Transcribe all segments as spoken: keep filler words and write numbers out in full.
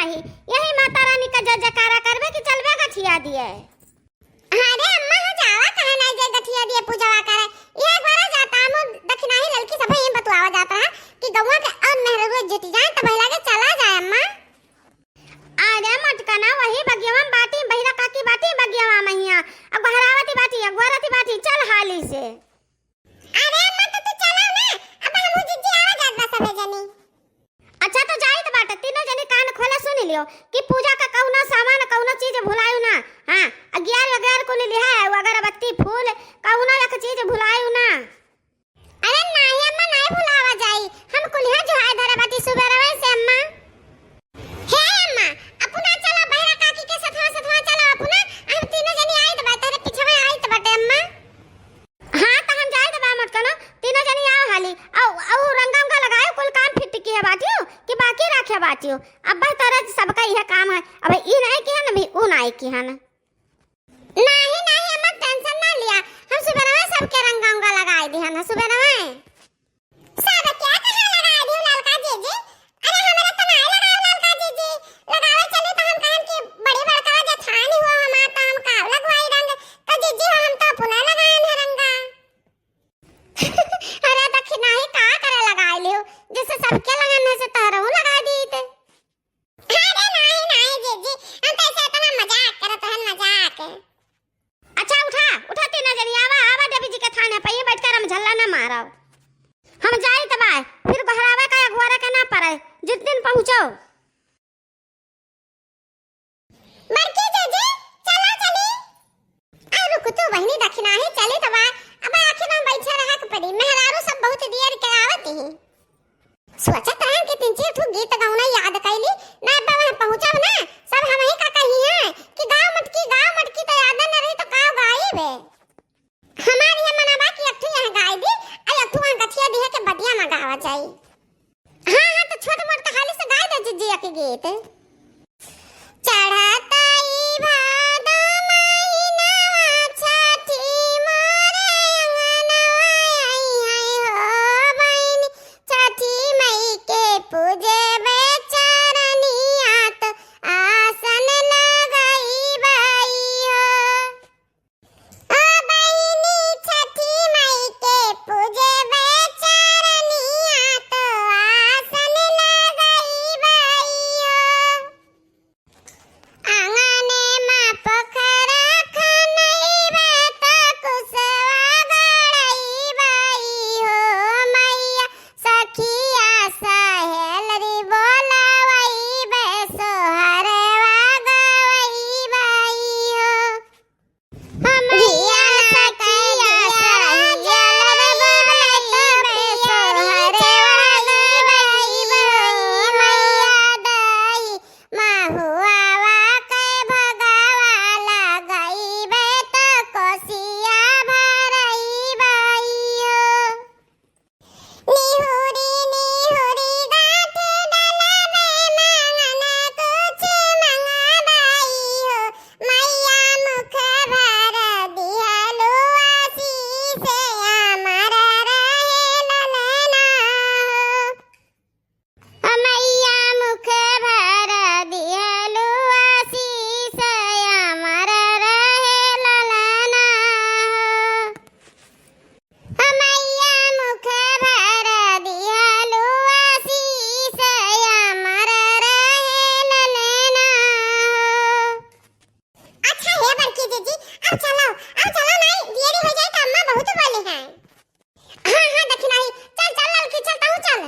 यही माता रानी का जय जयकारा करबे कि चलबे गठिया दिए। हाँ रे अम्मा, हो जावा, कहाँ नाई जाए गठिया दिए पूजवा करे। यह एक बार जाता हम दखिनाही ललकी सब ही बतुआवा जाता है कि गौवा के और मेहररुआ जुट जाए तो बहिला के चला जाए अम्मा। अरे मटकना वही बगियावा में बाटी, बहिरा काकी बाटी बगियावा महिया। अब बहरावती बाटी, अगुआरती बाटी, चल हाली से। अरे अम्मा, तो तू चलाओ ना, अब हमहू जिज्जी आवा जात बा सभे जनी। अच्छा, तो जाइत बाटे, तीनों जनी कान खोले सुन लियो कि पूजा का कौनो सामान, कौनो चीज भुलायु ना। हाँ, अगियार वगियार कुल लिहा है, अगरबत्ती, फूल, कौनो एक चीज भुलायु ना। अरे नाई अम्मा, नाई भुलावा जाई, हम कुलिहा जोहाय धरे बाटी सुबेरवे से अम्मा। हे अम्मा, अपना चला बहरा काकी के सथवा सथवा चला अपना, हम तीनों जनी आइत बा, तोहरे पिछवा आइत बाटे अम्मा। हाँ, त हम जाइत बा मटकनो, तीनों जनी आओ हाली, औ, औ रंगा उंगा लगायो, कुल काम फिट किया बाटियो, कि बाकी राखे बाटियो, अब बस तोरे सबका इहे काम है, अब ई नाई किहन, अभी ऊ नाई किहन। नाहीं, नाहीं अम्मा, tension ना लिया, हम सुबेरवे सबके रंगा उंगा लगाई दिहन, सुबेरवे। सब क्या कहाँ लगाए दियो ललका जीजी? अरे हमरे तो नाय लगाए ललका जीजी। लगावे चली तो हम कहन कि बड़ी बड़का जेठानी हो हमार तो हम का लगवाई रंग। तो जीजी हो हम तो अपना लगाए न रंगा। अरे दखिनाही का करे लगाए लियो? जैसे सबके लगान है से तोहरहू लगा दी थे। अरे नाहीं, नाहीं जीजी, हम तो ऐसे इतना मजाक करत हन, मजाक। अच्छा उठा, उठा तीनों जनी, आवा, आवा देवी जी के थाने पे, ये बैठ कर हम झल्ला ना मारब। हम जाइत बाय, फिर बहरावे का अगुआरे का ना पड़े, जिस दिन पहुँचो। बड़की जीजी, चला चली। आ रुक तू बहिनी, दखिनाही चली तबा, अब आखिर हम बैठे रहा के पड़ी, मेहरारू सब बहुत देर के आवत ही। सोचत रहन कि तीन चार ठो गीत गौना याद कैली, ना अब वहाँ पहुँचब ना, सब हमही का कही है कि गाँव मटकी, गाँव मटकी तो याद न रही तो का गाइबे। हमार ये मना बा कि एक ठो यहाँ गाय दी, आ एक ठो वहाँ गठिया दी है कि बदिया में गावा जाई। हाँ, हाँ, तो छोट मोट तो हाली से गाय दे जीजी एक गीत। चढ़त ई भादो महीनवा छठी मोरे अंगनवा आई है हो बहिनी, छठी मई के पूजबे चरनिया तो आसन लगइबे हो। ओ बहिनी छठी मई के पूजबे चरनिया तो आसन लगइबे हो। आंगने मा पोखरा खनइबे त कुसवा गड़इबे हो मइया, सखिया सहेलरी बोलवइबे सोहरवा गवइबे हो। हम धिया सखिया सहेलरी बोलवइबे सोहरवा गवइबे हो मइया दाई। महुआवा के भोगवा लगइबे त कोसिया भरइबे हो। निहुरी निहुरी गाँठ डलबे मांगन कुछ मंगबे हो। मइया मुख भर दिहलु आशीष अमर रहे ललना हो। ओ मइया मुख भर दिहलु आशीष अमर रहे ललना हो। ओ मइया मुख भर दिहलु आशीष अमर रहे ललना हो। अच्छा हे बड़की जीजी, अब चलो, अब चलो नाई, देरी हो जाए तो अम्मा बहुत बोली हैं। हाँ, हाँ, दखिनाही, चल, चल ललकी, चल, तहूँ चल।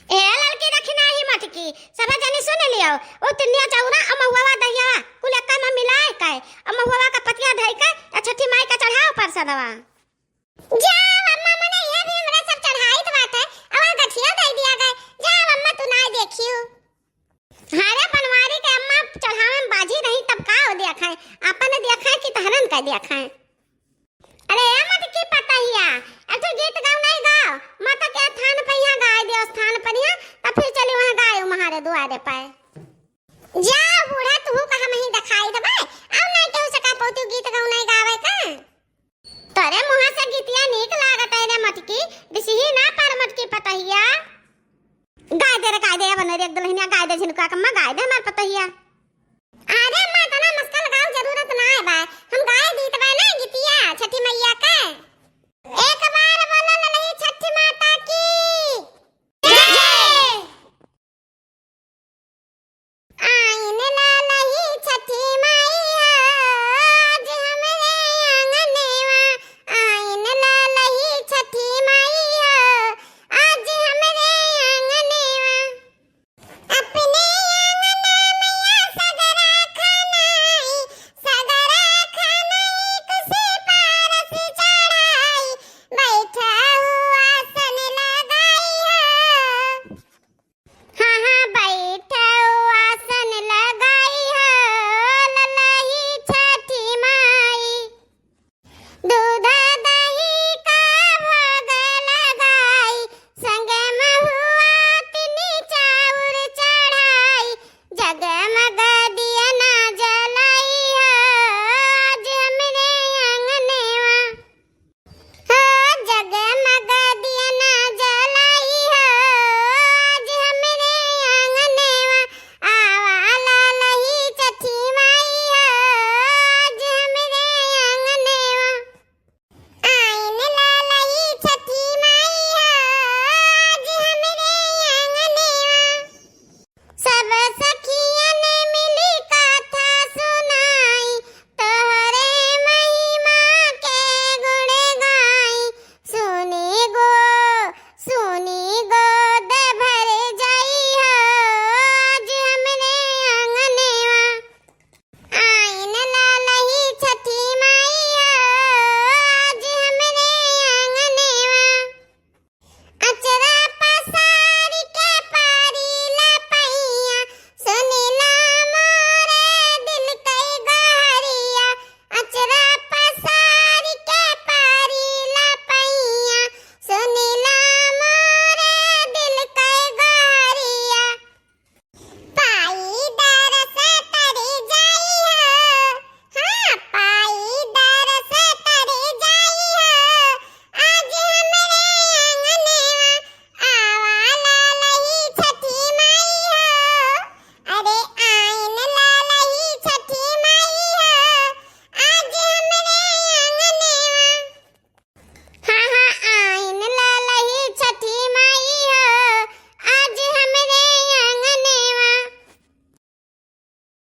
ए ललकी दखिनाही मटकी, सभे जनी सुन लियो, ओ तिनिया चौरा, अ महुआ दहिया, कुल एक्का में मिलाए के, अ महुआ का पतिया धइ के, अ छठी माई का चढ़ाओ परसदवा। जाओ अम्मा, मने ये भी हमरा सब चढ़ाइत बाटे, अब गठिया दे दिया गए। जाओ अम्मा, तू ना देखियो। अरे बनवारी के अम्मा, चढ़ावे में बाजी नहीं तब का हो देखा है, अपन देखा है कि तहरन का देखा है। अरे ए मटकी पतहिया, एक ठो गीत गाओ नहीं गाओ, माता के थान पे यहाँ गाय दियो स्थान पर यहाँ, तब फिर चली वहाँ गाय तुम्हारे दुआरे पे। जा बूढ़ा, तू कहाँ मही दिखाई देबे, अब नहीं केहू से का पौतू गीत गाओ नहीं गावे का। तोरे मुँह से गीतिया नीक लागत एक दुल्हनिया गाय दे झिनका के, अम्मा गाय दे हमार पतोहिया।